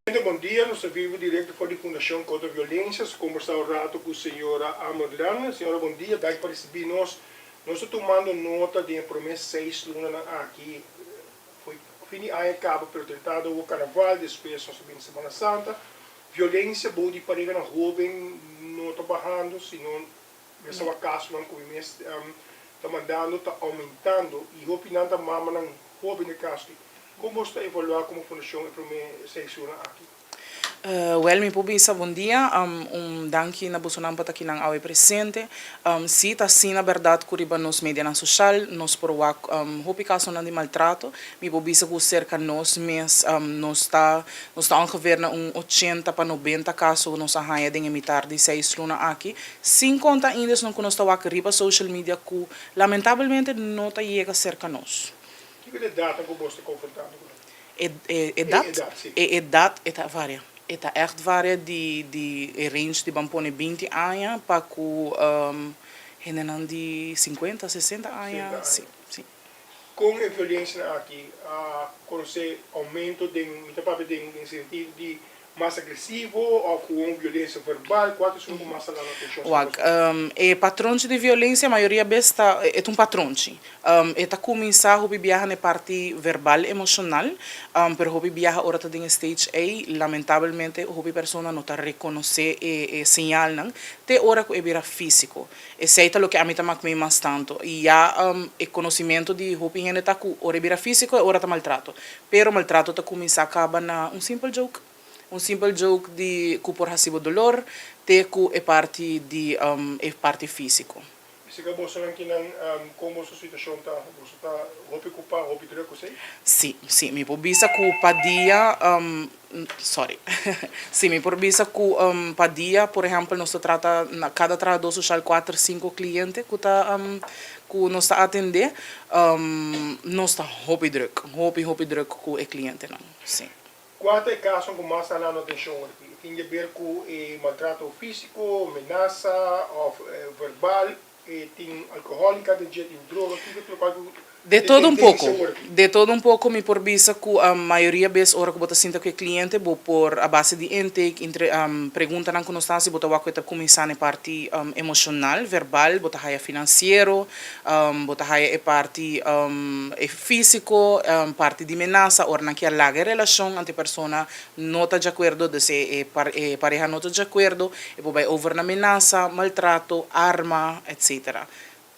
Gente bon dia, nos ta vivo directo for di Fundacion Contra Violencia, nos a conversa un rato cu señora Amerlan. Señora bon dia, danki pa ricibi nos. Nos ta tumando nota den e prome seis lunanan aki, foi fin di aña caba pero tentado awo carnaval, despues nos ta bini Semana Santa. Violencia bou di parehanan hoben no ta bahando, sino mester wak casonan cu mi mes ta mandando ta aumentando y hopi nan ta mamanan hoben den caso. Kon bos ta evaluá komo fundashon e promé seis luna aki? Wèl, mi por bisa bon dia. Un danki na bosonan pa ta kinan awe presente. Sí, ta asina bèrdat ku riba nos medianan soshal nos por wak hopi kasonan di maltrato. Mi por bisa ku serka nos mes nos ta nos ta ongeveer na un ochenta pa nobenta kaso nos a haña den e mitar di seis luna aki, sin konta ainda esnan ku nos ta wak riba social media ku lamentabelmente no ta yega serka nos. Kiko ta e datnan ku bos ta konfrontando ku nan? E e edat? E edat, si. E edat e ta varia. E ta ègt varia di di e range di ban pone binti aña pa ku hendenan di sinkuenta, sesenta aña. Sesenta aña. Si, si. Kon e violensianan aki a konosé oumento den, mi ta papia den den sentido di Mas agresivo of gewoon violencia verbal? Cua ta esun cu mas ta lanta atencion Wak, e patronchi di violencia mayoria bes ta, e ta un patronchi. E ta cuminsa hopi biaha na e parti verbal emocional, pero hopi biaha ora ta den e stage ey, lamentabelmente hopi persona no ta reconoce e e señalnan te ora cu e bira fisico. Esey ta loke ami ta mak mi mas tanto. Y ya e conocimento di hopi hende ta cu ora e bira fisico e ora ta maltrato. Pero maltrato ta cuminsa caba na un simpel joke. Un simpel joke di cu por haci bo dolor te cu e parti di e parti fisico. Bisa bosonan kinan con boso situacion ta? Boso ta hopi ocupa, hopi druk cu esey? Si, si. Mi por bisa cu pa dia, sorry. Si, mi por bisa cu pa dia, por ehempel, nos ta trata na cada trahador social cuater, cinco cliente cu ta cu nos ta atende. Nos ta hopi druk, hopi, hopi druk cu e clientenan, si. Cua ta e casonan cu mas ta halando atencion ora aki? E tin di haber cu e maltrato fisico, menasa of verbal? E tin alcoholica den dje, tin droga, kiko ta locual cu De todo un poco, de todo un poco mi por bisa cu mayoria bes ora cu bo ta sinta cu e cliente bo por a base di intake, entre preguntanan cu nos ta haci bo ta wak cu e ta cuminsa na e parti emocional, verbal, bo ta haya financiero, bo ta haya e parti e fisico, parti di menasa, ora nan kier laga e relacion ante e persona no ta djacuerdo, dus e e pareha no ta djacuerdo, e por bay over na menasa, maltrato, arma, etc.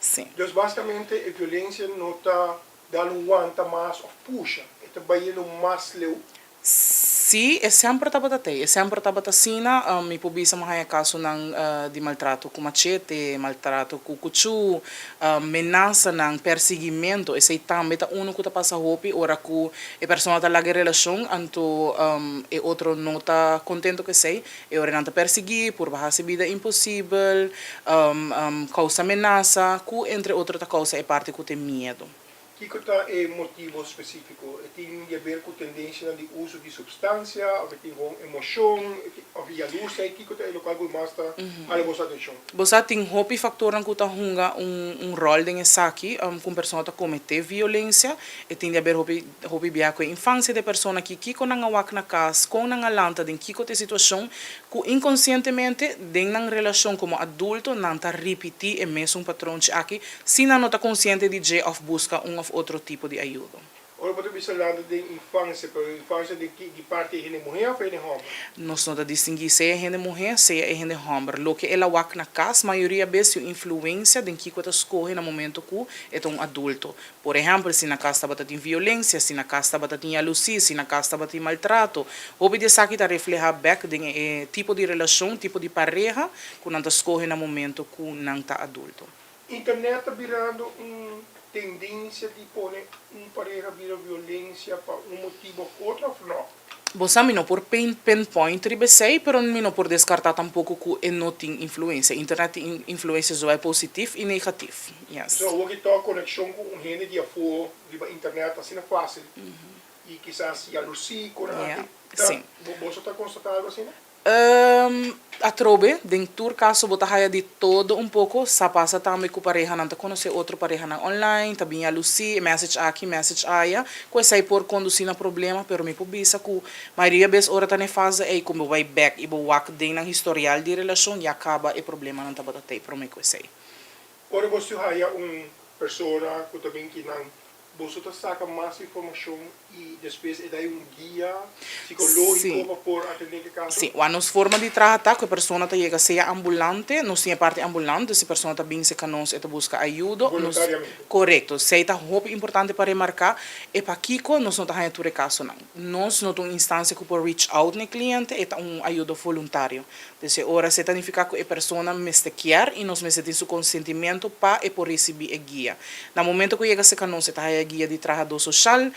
Sí. Dus basicamente e violencia no ta dal un wanta mas of pusha, e ta bayendo mas leu. Sí, e semper tabata tei, e semper tabata asina. Mi por bisa mi haña kasonan di maltrato ku machete, maltrato ku kuchú, menasanan, persiguimentu. Esei tambe ta unu ku ta pasa hopi ora ku e persona ta laga e relashon, anto e otro no ta kontento ku esei. E ora nan ta persiguí, purba hasi bida imposibel, kousa menasa, ku entre otro ta kousa e parti ku tin miedu. Kiko ta e motibo spesífiko? E tin di haber ku tendensianan di uso di supstansia òf e tin gewoon emoshon òf yalursheid? Kiko ta e lokual ku mas ta hala boso atenshon? Bo sa tin hopi faktornan ku ta hunga un ròl den esaki ku un persona ta kometé violensia. E tin di haber hopi Hopi bia ku e infansia di e persona aki, kiko nan a wak na kas, kon nan a lanta, den kiko ta e situashon, ku inkonsientemente den nan relashon komo adulto nan ta ripití e mesun patronchi aki sin nan no ta konsiente di dje òf buska un òf otro tipo di ayudo. Ora bo ta bisa lanta den infansia, pero infansia den ki, di parti e hende muhé òf e hende hòmber? Nos no ta distinguí sea e hende muhé, sea e hende hòmber. Loke el a wak na kas mayoria bes tin un influensia den kiko e ta skohe na momento ku e ta un adulto. Por ehèmpel, si na kas tabata tin violensia, si na kas tabata tin yalusí, si na kas tabatin maltrato, hopi di esaki ta reflehá bèk den e tipo di relashon, tipo di pareha ku nan ta skohe na momento ku nan ta adulto. Internet ta birando un tendensia di pone un pareha bira violensia pa un motibu òf otro òf nò? Bo sa mi no por pinpoint riba esei, pero mi no por descarta tampoco cu e no tin influencia. Internet tin influencia zowel positif y negatif. Yes. So awor ki ta conexion cu un hende di afo riba internet ta asina facil y kisas yalusi con aki ta, boso ta constata algo asina? Um, atrobe, den tur caso bo ta haya di todo un poco. Sa pasa tambe cu parehanan ta conoce otro parehanan online, ta bin jaloezie, message aki, message aya, cu esey por conduci na problema, pero mi por bisa cu mayoria bes ora ta n'e fase ey cu bo bay bek y bo wak den nan historial di relacion, ya caba e problemanan tabata tey prome cu esey. Ora bo su haya un persona cu ta bin kinan, boso ta saca mas informacion y despues e dai un guia psicologico pa por atende ke caso? Si, wak nos forma di traha ta cu e persona ta yega sea ambulante, nos tin e parti ambulante, si e persona ta bin cerca nos e ta busca ayudo, nos, Voluntariamente. Corecto, esey ta hopi importante pa remarca, e pakico nos no ta haña tur e casonan. Nos no ta un instancia cu por reach out na e cliente, e ta un ayudo voluntario. Des e ora esey ta nifica cu e persona mester kier y nos mester tin su consentimiento pa e por ricibi e guia. Na momento cu yega cerca nos e ta haya e guia di trahador social.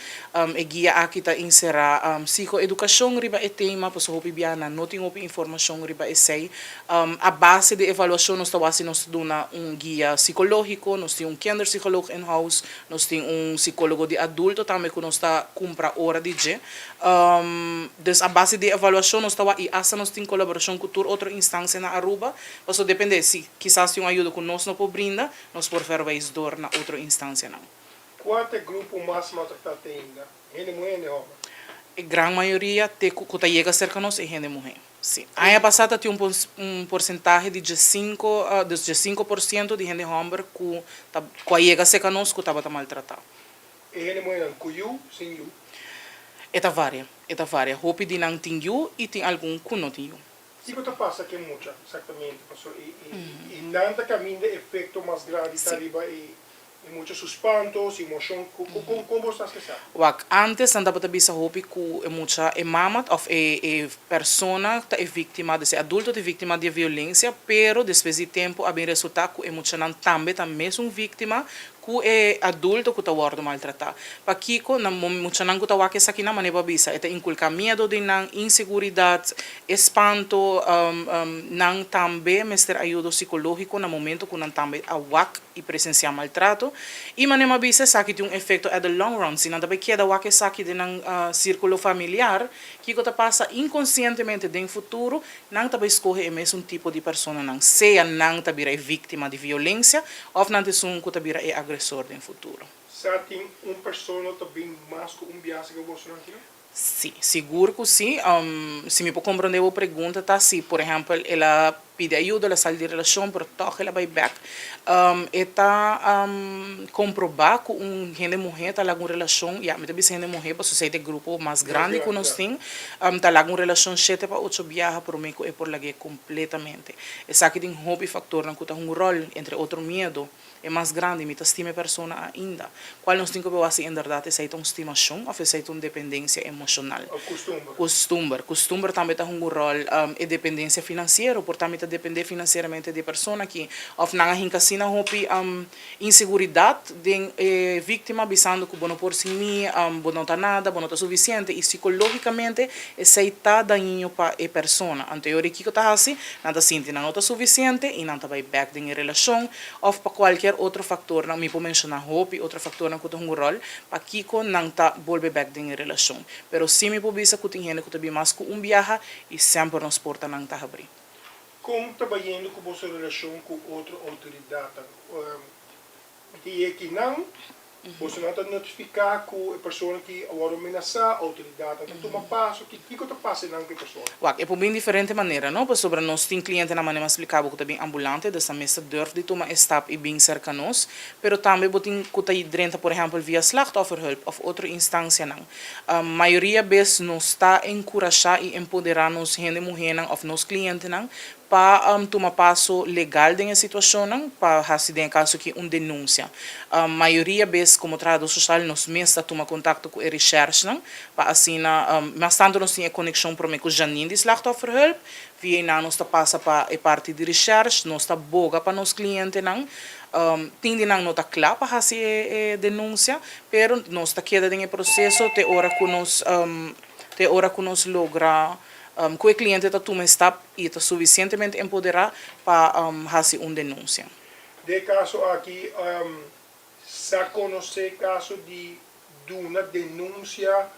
E guia aki ta encera psicoeducacion riba e tema, pasobra hopi biaha nan no tin hopi informacion riba esey. A base di evaluacion nos ta wak si nos ta duna un guia psicologico, nos tin un kinderpsycholoog in house, nos tin un psicologo di adulto tambe cu nos ta cumpra ora di dje. Dus a base di evaluacion nos ta wak y hasta nos tin colaboracion cu tur otro instancia na Aruba, pasobra depende si kisas tin un ayudo cu nos no por brinda, nos por verwijs door na otro instancianan. Cua ta e grupo mas maltrata te ainda, hende muhe hende homber? E gran mayoria te cu ta yega cerca nos e hende muhe, si. Aña pasa ta tin un porcentahe di diescinco, dus 15% di hende homber cu ta cu a yega cerca nos cu tabata maltrata. E hende muhenan cu yu, sin yu? E ta varia, e ta varia. Hopi di nan tin yu y tin algun cu no tin yu. Kico ta pasa cu e mucha exactamente? Pasobra e nan ta caminda e efecto mas grandi ta riba e mucha su spanto, su emocion. Con bo ta haci esaki? Wak, antes nan tabata bisa hopi cu e mucha, e mama of e persona ta e victima, dus e adulto ta e victima di e violencia, pero despues di tempo a bin resulta cu e muchanan tambe ta mesun victima Ku e adulto ku ta wòrdu maltratá. Pakiko nan muchanan ku ta wak esakinan manera bo a bisa e ta inkulká miedo den nan, inseguridat, espanto, nan tambe mester ayudo sikológiko na momento ku nan tambe a wak i presensiá maltrato. I manera bo a bisa esaki tin un efekto at the long run, si nan ta bai keda wak esaki den nan sírkulo familiar, kiko ta pasa inkonsientemente den futuro Nan ta bai skohe e mesun tipo di personanan, sea nan ta bira e víktima di violensia òf nan ta esun ku ta bira e agresor den futuro. Sa tin un persona ta bin mas ku un biaha ku bosonan kina? Sí, sigur ku sí. Si mi por komprondé bo pregunta ta si, por ehèmpel, el a pidi ayuda, el a sali di relashon, pero tòg el a bai bèk. E ta komprobá ku un hende muhé ta laga un relashon, ya, mi ta bisa hende muhé pasobra esei ta e grupo mas grandi ku nos tin, ta laga un relashon shete pa ocho biaha promé ku e por lag'é kompletamente. Esaki tin hopi faktornan ku ta hunga un ròl, entre otro miedo. E mas grandi, mi ta stima e persona ainda. Kual nos tin ku bewá si inderdat esei ta un stimashon òf esei ta un dependensia emoshonal. Òf kustumber. Kustumber. Kustumber tambe ta hunga un ròl. E dependensia finansiero por ta mi ta dependé finansieramente di e persona aki. Òf nan a hinka asina hopi inseguridat den e víktima bisando ku bo no por sin mi, bo no ta nada, bo no ta sufisiente i sikológikamente esei ta dañino pa e persona. Anto e ora kiko ta hasi? Nan ta sinti nan no ta sufisiente i nan ta bai bèk den e relashon òf pa kualkier otro faktornan, mi por menshoná hopi otro faktornan ku ta hunga un ròl pakiko nan ta bolbe bèk den e relashon. Pero sí mi por bisa ku tin hende ku ta bin mas ku un biaha i semper nos portanan ta habrí. Kon ta bayendo ku boso relashon ku otro outoridatnan? Mi ta yega kinan, bosonan ta notifiká ku e persona ki a wòrdu menasá, outoridatnan ta tuma paso, kiko ta pasa einan ku e persona? Wak, e por bin diferente manera, no? Pasobra nos tin klientenan, manera mi a splika bo, ku ta bin ambulante, dus nan mes ta durf di tuma e stap i bin serka nos. Pero tambe bo tin ku ta drenta, por ehèmpel, via Slachtofferhulp òf otro instansianan. Mayoria bes nos ta enkurashá i empoderá nos hende muhénan òf nos klientenan pa tuma paso legal den e situashonnan pa hasi den e kaso aki un denunsia. Mayoria bes komo trahadó sosial nos mes ta tuma kontakto ku e reshèrshnan pa asina mas tantu nos tin e konekshon promé ku Janine di Slachtofferhulp, via einan nos ta pasa pa e parti di reshèrsh, nos ta boga pa nos klientenan. Tin di nan no ta kla pa hasi e denunsia, pero nos ta keda den e proseso te ora ku nos te ora ku nos logra ku e kliente ta tuma e stap i ta sufisientemente empoderá pa hasi un denunsia. Den e kaso aki sa konosé kaso di duna denunsia.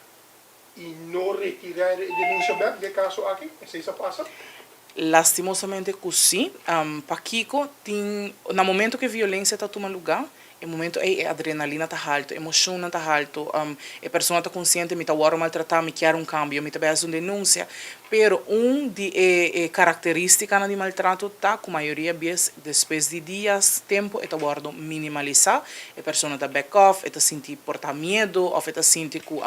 I no retirá e denunsia bèk den e kaso aki? Esei sa pasa? Lastimosamente ku sí. Pakiko tin, na momento ku e violensia ta tuma lugá, e momento ei e adrenalina ta haltu, emoshonnan ta haltu, e persona ta konsiente mi ta wòrdu maltratá, mi kier un kambio, mi ta bai hasi un denunsia. Pero un di e karakterístikanan di maltrato ta ku mayoria bies despues di dias, tempu e ta wòrdu minimalisá, e persona ta back off, e ta sinti por ta miedu òf e ta sinti ku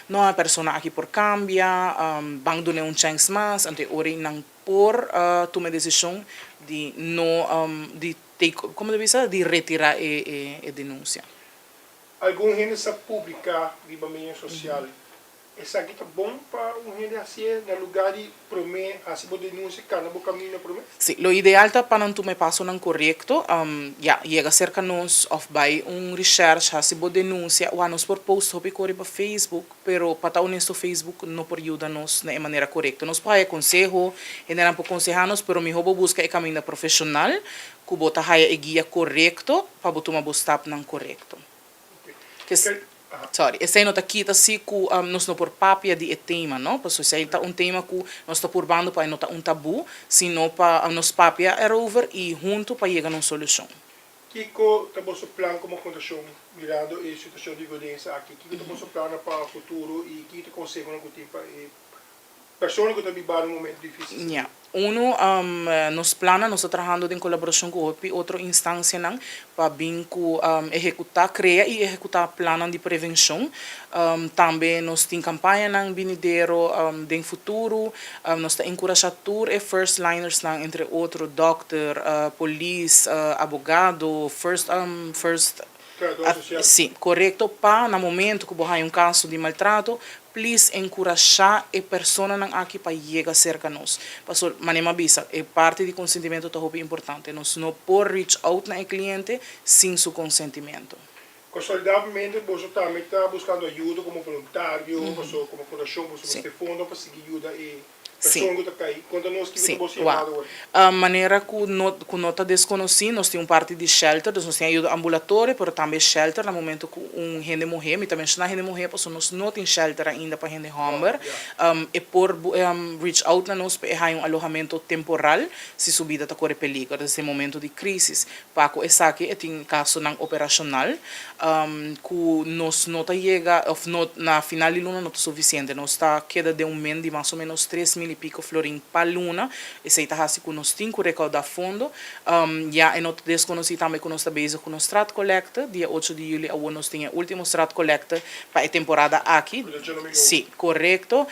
no e persona aki por kambia, ban dun'é un chèns mas, anto e ora ei nan por tuma e desishon di no di take, komo ta bisa, di retirá e denunsia. Algun hende sa publiká riba medio sosial Esaki ta bon pa un hende hasié na lugá di promé hasi bo denunsia kana bo kaminda promé? Sí, lo ideal ta pa nan tuma e pasonan korekto, ya, yega serka nos òf bai un reshèrsh hasi bo denunsia. Wak, nos por post hopi kos riba Facebook, pero pa ta honesto Facebook no por yuda nos na e manera korekto. Nos por haya konseho, hendenan por konsehá nos, pero mihó bo buska e kaminda profeshonal ku bo ta haya e guia korekto pa bo tuma bo stapnan korekto. Sorry, esei no ta kita si ku nos no por papia di e tema, no? Pasobra esei ta un tema ku nos ta purbando pa e no ta un tabú, sino pa nos papia erover i huntu pa yega na un solushon. Kiko ta boso plan komo fundashon mirando e situashon di violensia aki? Kiko ta boso plannan pa futuro i kiko ta konsehonan ku tin pa e Persona ku ta biba den un momento difísil. Ya. Uno, nos plannan, nos ta trahando den kolaborashon ku hopi otro instansianan pa bin ku ehekutá, krea i ehekutá plannan di prevenshon. Tambe nos tin kampañanan binidero den futuro. Nos ta enkurashá tur e first linersnan, entre otro dòkter, polis, abogado, first, first. Trahador sosial. Sí, korekto, pa na momento ku bo haña un kaso di maltrato, Please enkurashá e personanan aki pa yega serka nos. Paso, manera mi a bisa, e parti di konsentimentu ta hopi importante. Nos no por reach out na e kliente sin su konsentimentu. Konsolidablemente boso tambe ta buskando ayudo komo voluntario, paso komo fundashon boso mester fondo pa sigui yuda e Persoon ku ta kai, konta nos kiko ta bo yamado awor. Manera ku no ku no ta deskonosí, nos tin un parti di shelter, dus nos tin ayudo ambulatorio, pero tambe shelter na momento ku un hende muhé, mi ta menshoná hende muhé pasobra nos no tin shelter ainda pa hende hòmber, e por reach out na nos pa e haña un alohamentu temporal si su bida ta kore peliger, dus den momento di krísis. Pa ku esaki e tin kasonan operashonal ku nos no ta yega òf no na final di luna no ta sufisiente. Nos ta keda den un men di mas o ménos 3000 i piko florin pa luna. Esei ta hasi ku nos tin ku rekaudá fondo. Ya e no ta deskonosí tambe ku nos ta bezig ku nos straatcollecte. Dia ocho di yüli awor nos tin e último straatcollecte pa e temporada aki. Sí, korekto.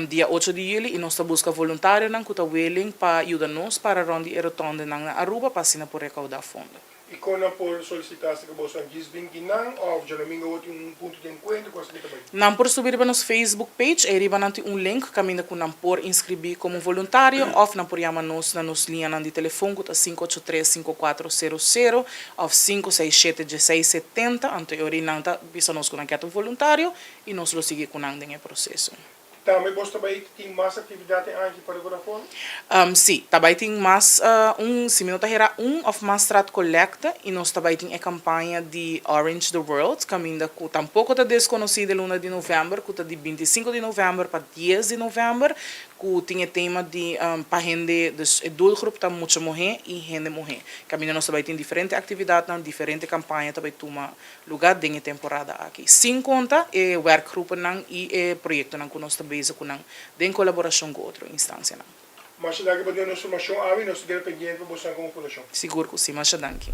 Dia ocho di yüli i nos ta buska voluntarionan ku ta willing pa yuda nos para rònt di e rotondenan na Aruba pa asina por rekaudá fondo. I kon nan por solisitá si ku boso a djis bin ki nan òf djadomingo awor tin un punto di enkuentro ku asina ta bai? Nan por subi riba nos Facebook page, ei riba nan tin un link kaminda ku nan por inskribí komo voluntario òf nan por yama nos na nos liñanan di telefon ku ta 583 5400 òf 567 1670, anto e ora ei nan ta bisa nos ku nan ke ta un voluntario i nos lo sigui ku nan den e proseso. Tambe bos ta bai tin mas aktividat e aña pa rekordá fondo? Sí, ta bai tin mas un, si mi no ta hera un òf mas straatcollecte i nos ta bai tin e kampaña di Orange the World kaminda ku tampoko ta deskonosí den luna di novèmber ku ta di 25 di novèmber pa 10 di novèmber ku tin e tema di pa hende, dus e doelgroep ta mucha muhé i hende muhé. Kaminda nos ta bai tin diferente aktividatnan, diferente kampaña ta bai tuma Lugá den e temporada aki, sin konta e wèrkgrupennan i e proyektonan ku nos ta bezig ku nan den kolaborashon ku otro instansianan. Masha danki pa duna nos informashon awe i nos ta keda pendiente pa boso nan komo fundashon. Sigur ku si, masha danki.